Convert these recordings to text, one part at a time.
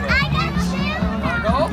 I got two. Wanna go?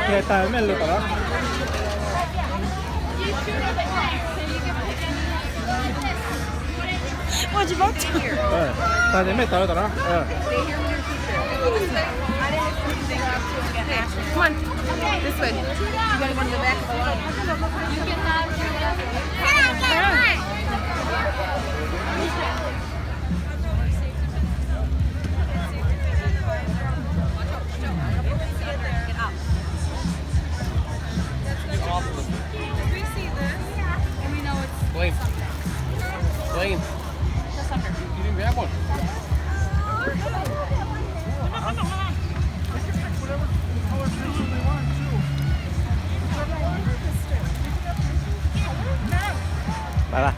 Ua tas mej lug tom no. Ua tsis paub. Tas ces mej tawm lug tom no. Come on. This way. You guys want to go back? Blame. Blame. You didn't grab one. Bye bye.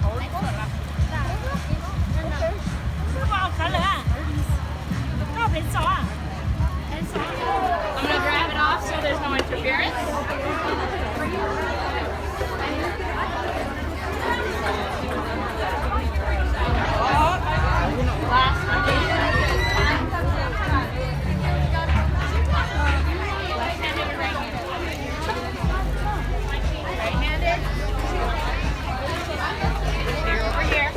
I'm gonna grab it off so there's no interference. Right-handed. You're over here.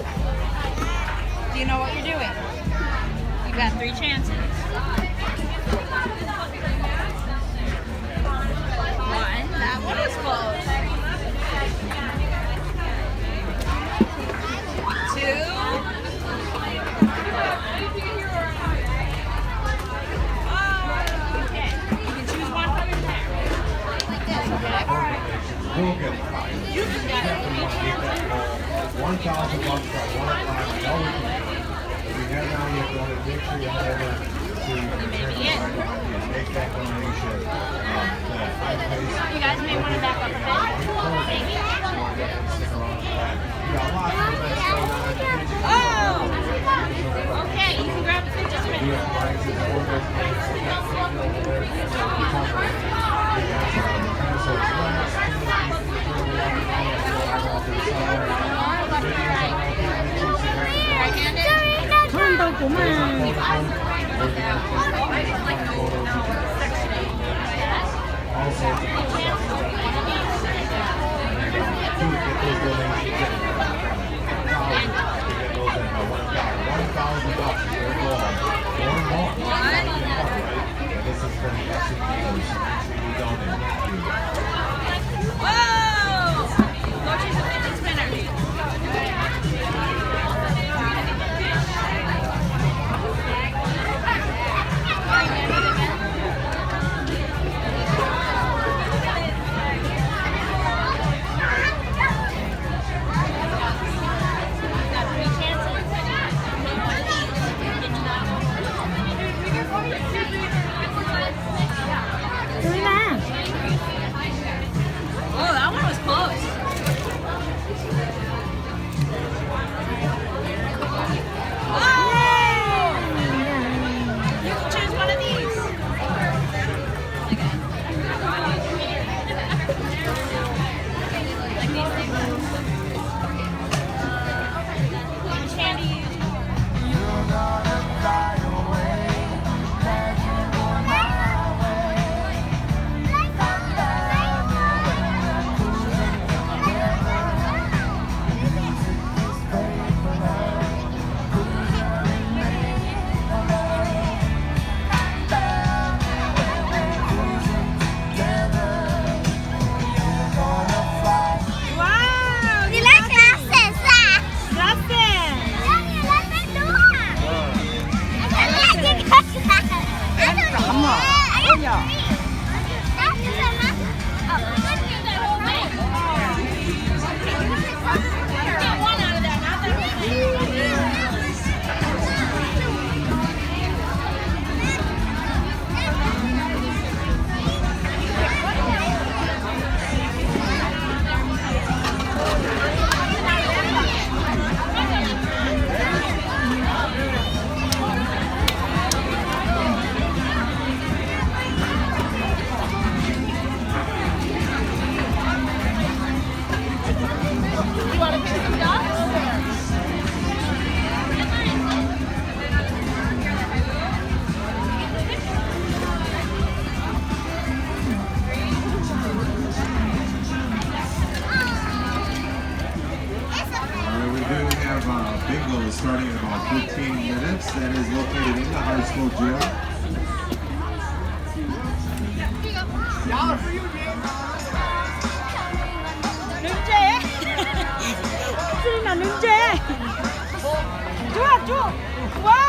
Do you know what you're doing? You got three chances. One, that one was close. Two. Okay, you can choose one from your pack. One thousand bucks at one time. I know we can do it. If you have money, if you want to make sure you head over to the American Library and make that donation. Um, the five days. You guys may want to back up a bit. Stick around for that. We got lots of events going on. Oh! Okay, you can grab a picture. We have prizes for those guys. So that's it over there. We have, uh, dinosaurs. Txhob ntaus kuv mas. Fifteen minutes, that is located in the high school gym. Nws ntse. Txij no nws ntse. Cuab, cuab. Wow.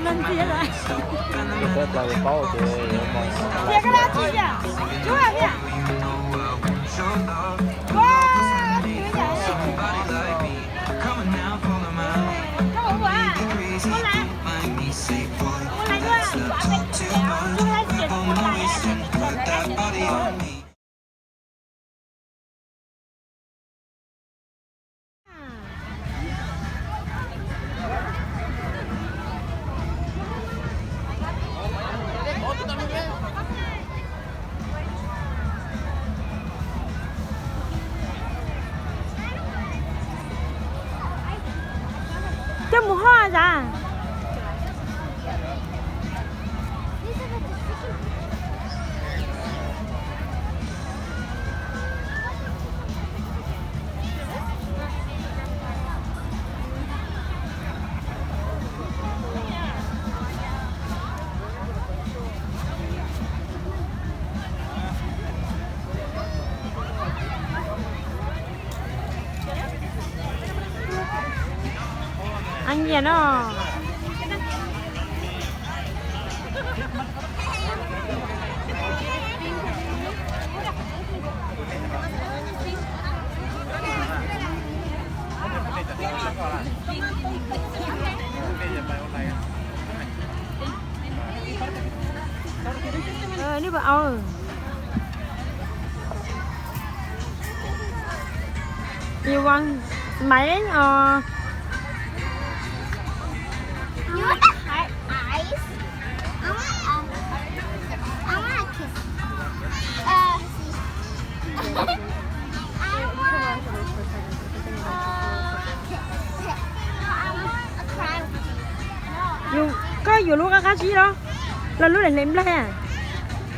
Ntxias lawm. Ntxias koj lab tsis tiag. Cuab tiag. Ua, ua, ua, ua, ua, ua. Coj mus hoj zam. Nyiam no. You want smiling or you want the heart eyes? I want, um, I want a kiss. Uh, I want, uh, I want a cry. Koj yuav lub qab qab zib los, los lub daim hle nplaig?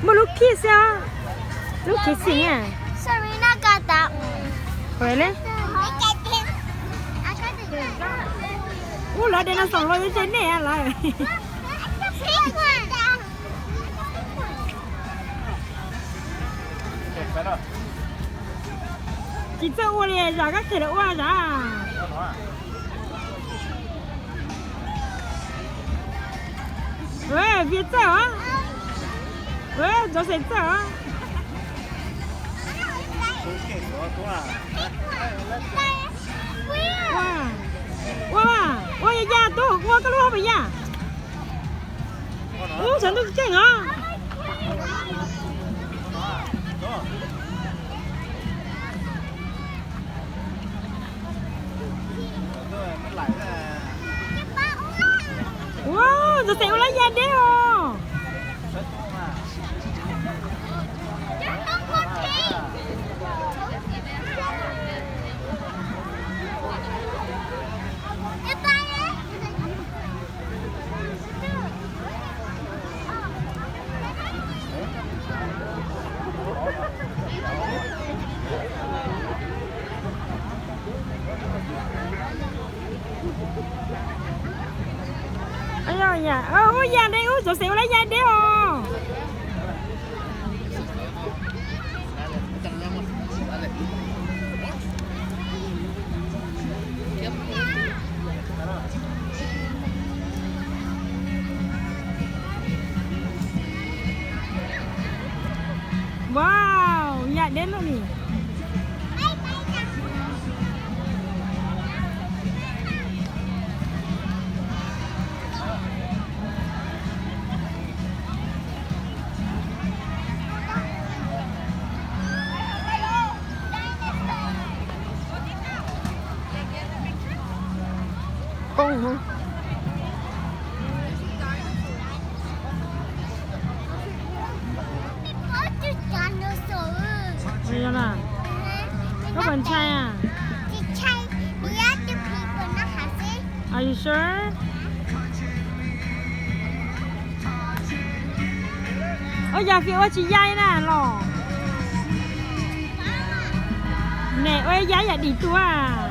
Muaj lub kiss xwb os. Lub kiss xwb na. Ua lawv dinosaur los yuav tseg nej lawm. Tsis txawj ua li zam kab qhia lawv ua zam. Vias txawj os. Ntxov Xes txawj os. Ua, ua, ua ya ya tub, ua koj lub hauv pas yaj. Ub, sav ntuj keej os. Ua, Ntxov Xes ua lab ya deb os. Ub, ya deb, ub, Ntxov Xes ua lab ya deb os. Wow, ya deb lawm ni. Koob. Koj puas ntshai? Are you sure? Ua yog fij ua tsis yaim na los. Ne ua yaim yam dim tuaj.